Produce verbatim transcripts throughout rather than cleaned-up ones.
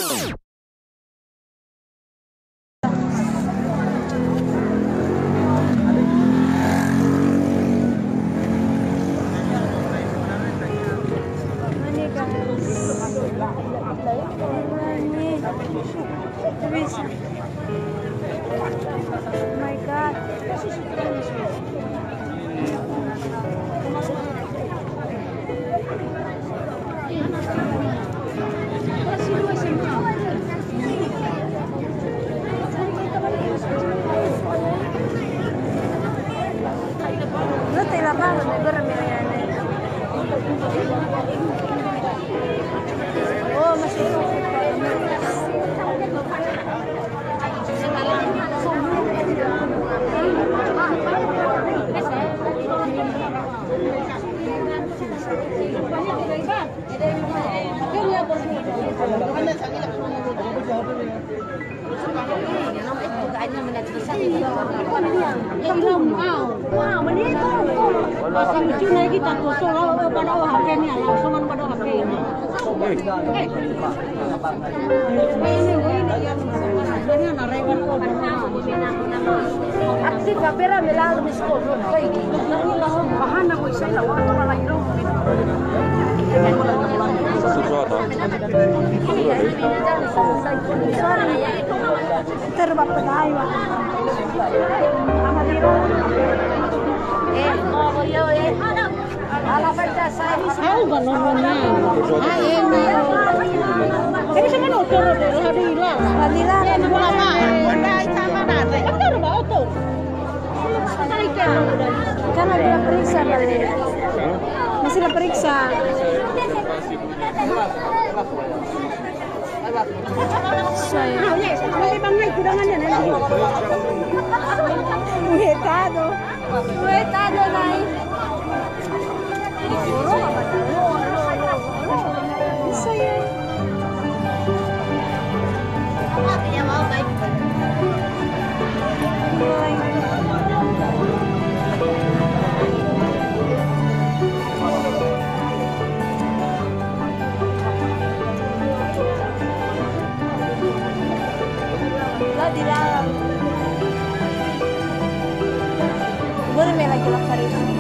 My God. No te la pago de guerra me. Oh, masih. Aktif, bera me lalu di sekolah. Bahana ko isai la waktu la iro. Terbapegai wa. Eh, oh, yo, eh. Au ba nononia. Ai, ema. Ini sama no toro de la di la. La di la. Ema ba. Ema ba oto. Kan lagi periksa kali. Masih periksa. Saya. Uhe tado. Uhe tado nai. Saya. Lo di dalam. Boleh main lagi lah hari ini.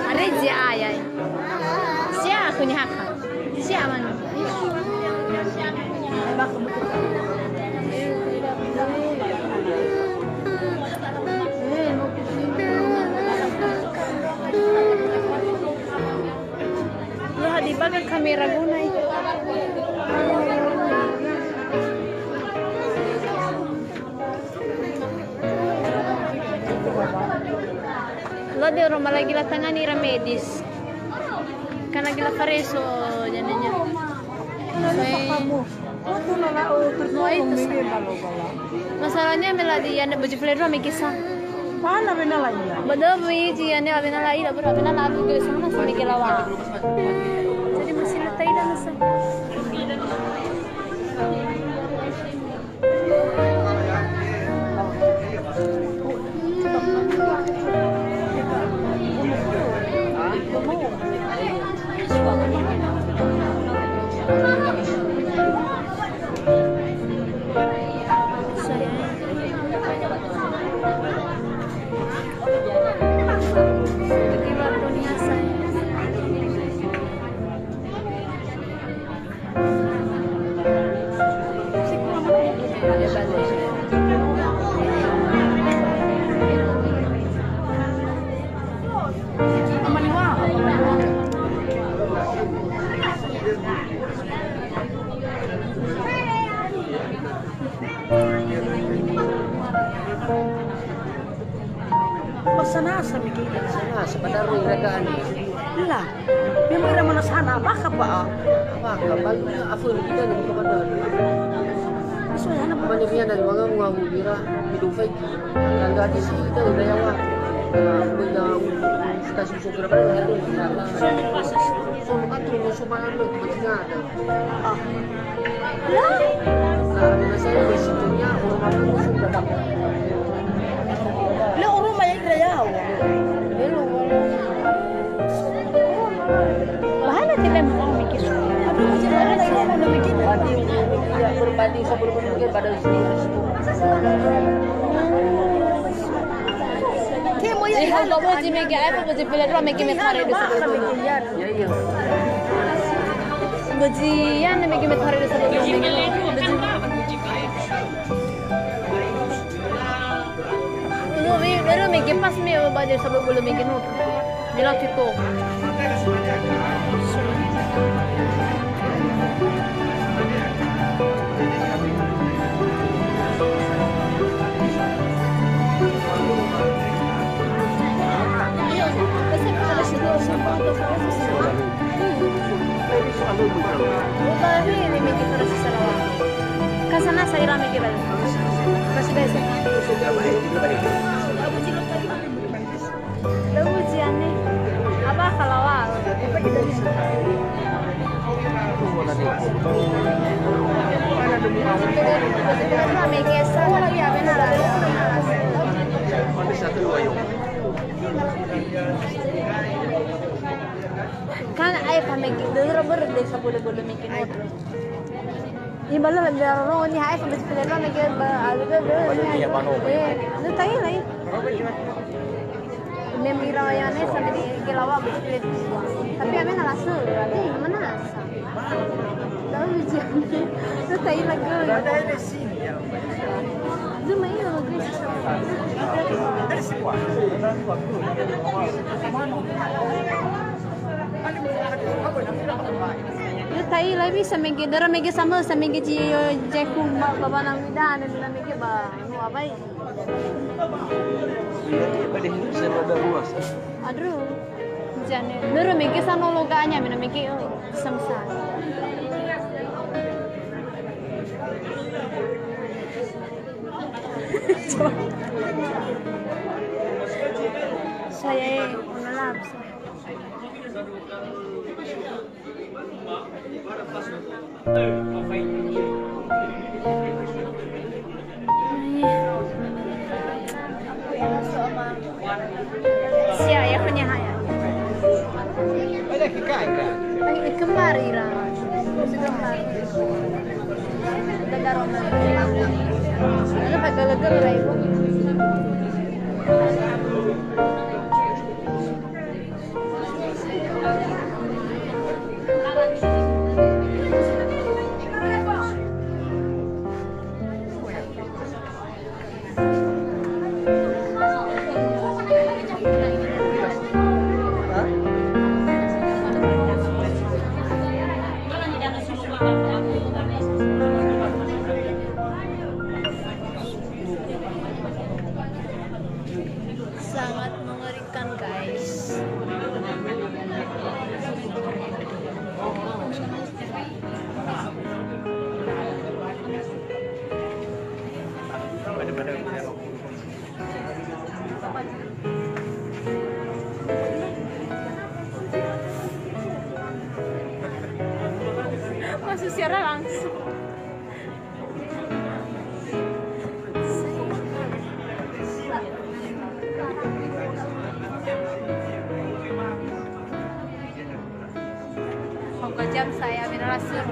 Are zi ayai. Sia aku nyaka. Sia manu. Lo hadia ba kamera guna. Lo de rumah lagi la tangani ira medis. Kan lagi la fareso jananya. Saya. Waktu nana, oh, terus no, itu ngomong saya. Bala-bala. Masalahnya me la di, ya, ne baju fledro ame kisah. Mana bena lagi ya? Betul, biji, ya, ne bena lagi, la, bena la, lu, gitu, sama, sama, kelawa. Jadi masih letai dan saya. Ba sanasa mege ira. Sanasa, padahal ira ga'ani. La. Memang ira manasana, abakha ba'a. Abakha, bal-, afun kita ni kepada. Isu ya, hana. Mane biya na manga ngahu ira, hidup faiki. Yang gadis itu ira yawa. Nah, benda stasiun sopir apa, ada. Solo katu, solo katu, masih ada. Ah. La. La, oroma ya ira yawa. Bahana tidak mau mikir. Aduh, jangan lagi mau mikir. Berbanding sebelum mikir pada sini. Ke mo ya. Jadi, kalau mau mege apa, mau pilihan dulu, mege me fare dulu sebelum. Ya, iya. Bözi ya, ne mege me tare sa bözi. Lu, wi, baru mege pas me ba dia sa bözi mege no. Dia latih to. Ubawi ini mege terus salawa. Kasana saya rame kita. Kasih desa. Tahu ujiannya. Apa kalau awal? Rame kesa lagi ya benar. Kan ai fa mege, dödö röbö rödö sa bölö-bölö mege no. Ibalö la biar ro ni hai fa mege pele ro mege ba, alu dödö. Iya, bano. Eh, lu tai lai. Mem ira ya ne sa mege gelawa mege pele. Tapi ame na lasu, eh, mana sa. Tahu ujian. Lu tai lagu. Ada ada sini ya. Zuma iyo, Grace. Yo tai, lai bisa mege, dödö mege sama, sa mege ji, yo, jeku, ma, baba na mida, na mida mege ba, nu abai. Ada yang bisa ada ruas. Aduh, jane. Dödö mege sa no loga anya, mena mege, oh, samsa. Saya menolak. Sia, ya, punya haya. Ada kikai, kan? Ay, kembar ira. Kembar. Ada darona. Ada pagala-gala ibu. Langsung. Pokoknya saya ambil langsung.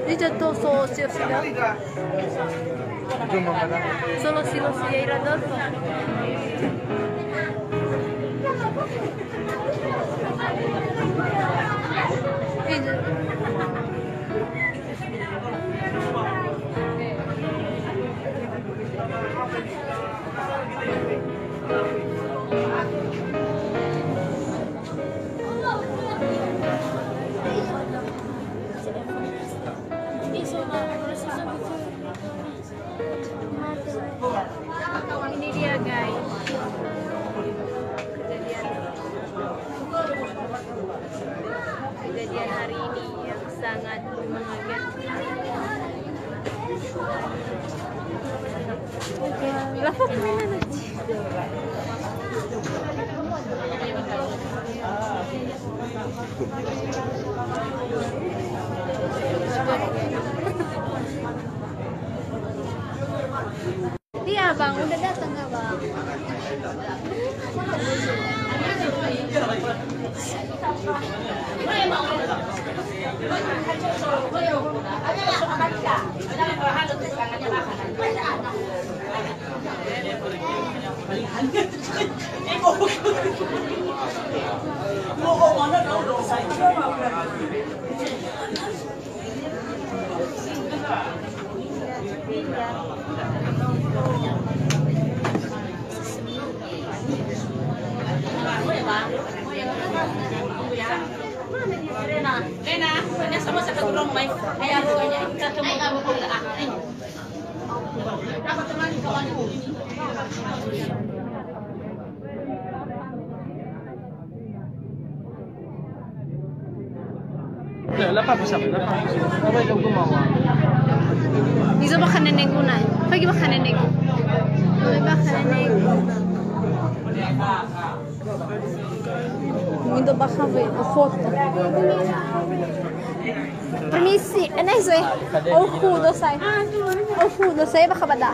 Ini jatuh so siap-siap. Solo si, lo si, ya ira doto. Ini dia, guys, kejadian, kejadian hari ini yang sangat mengagetkan. Lah, kok mana? Iya, Bang, udah datang, Abang. Izo bakha nenegu na. Pagi bakha nenegu. Pagi bakha nenegu. Indo bakha we, foto. Permisi, eh, nice we. Au khudo sai. Au khudo sai bakha bada.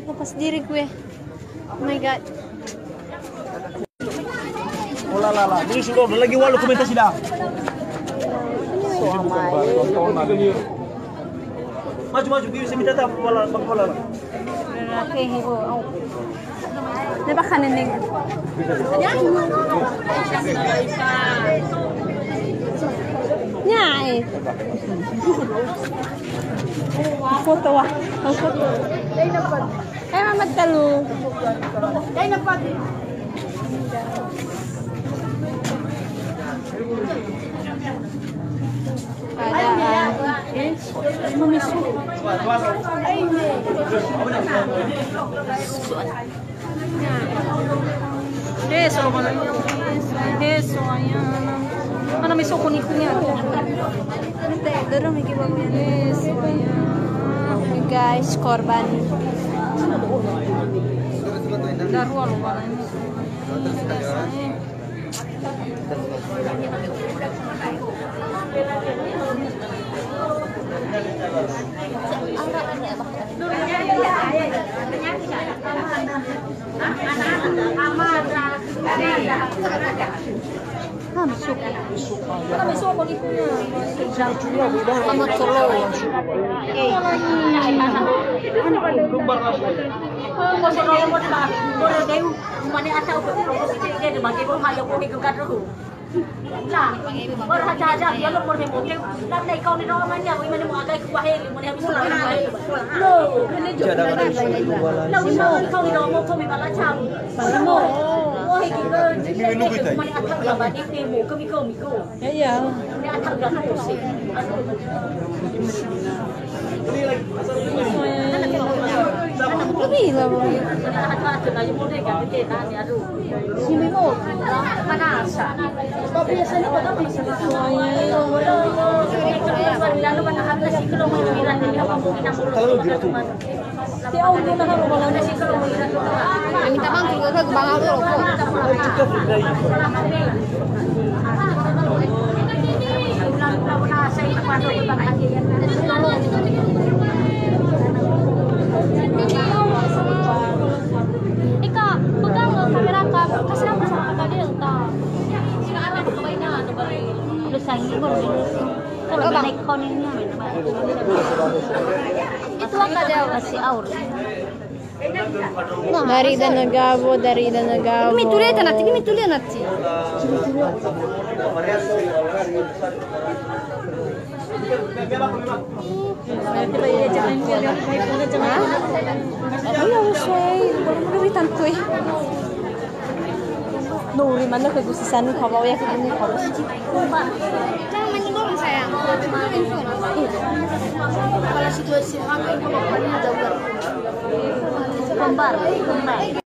Lepas diri gue. Oh my God. Oh la la la. Ini sudah lagi walu komentasi dah. Maju, maju, bisa minta tak bola, bola. Ini bakha neneng. Ya, eh. Foto, wah. Foto. Eh, mama talu. Keadaan. Eh, mami suhu. Eh, solo mana? Eh, soalnya. Mana mi soko ni kunya? Nanti, dorong mikir bagus ya. Eh, soalnya. Guys, korban. Darua lo mana ini? Sama solo. Mane atau ke proposal dia dia bagi pun hanya boleh ke kadro. Lah, berhaja-haja dia lo boleh motel. Lah, naik kau ni doang aja, gimana mau agak ke bahaya, mana habis. Lo, mana jauh. Lah, usah kau ni doang mau kau mi bala cam. Bala mo. Wah, gitu. Mana atau ke bagi ke mau ke miko miko. Ya, ya. Kalau gitu. Minta bantu ke bang Arul kok. Eka, pegang kamera ka, kasih aku sama Kak Delta. Udah sangi baru. Kalau naik koninnya. Itulah Kak Delta. Masih aur. Dari Danagabo, dari Danagabo. Ini mi tulia tanah, ini mi tulia nanti. Hah? Iya, usai. Baru dari tantui. No, uri mana ke gusi sanu, kalau ya ke gini, kalau sih. Jangan main golong, sayang. Kalau situasi apa, itu bakal ada ular. Kembar, kembar.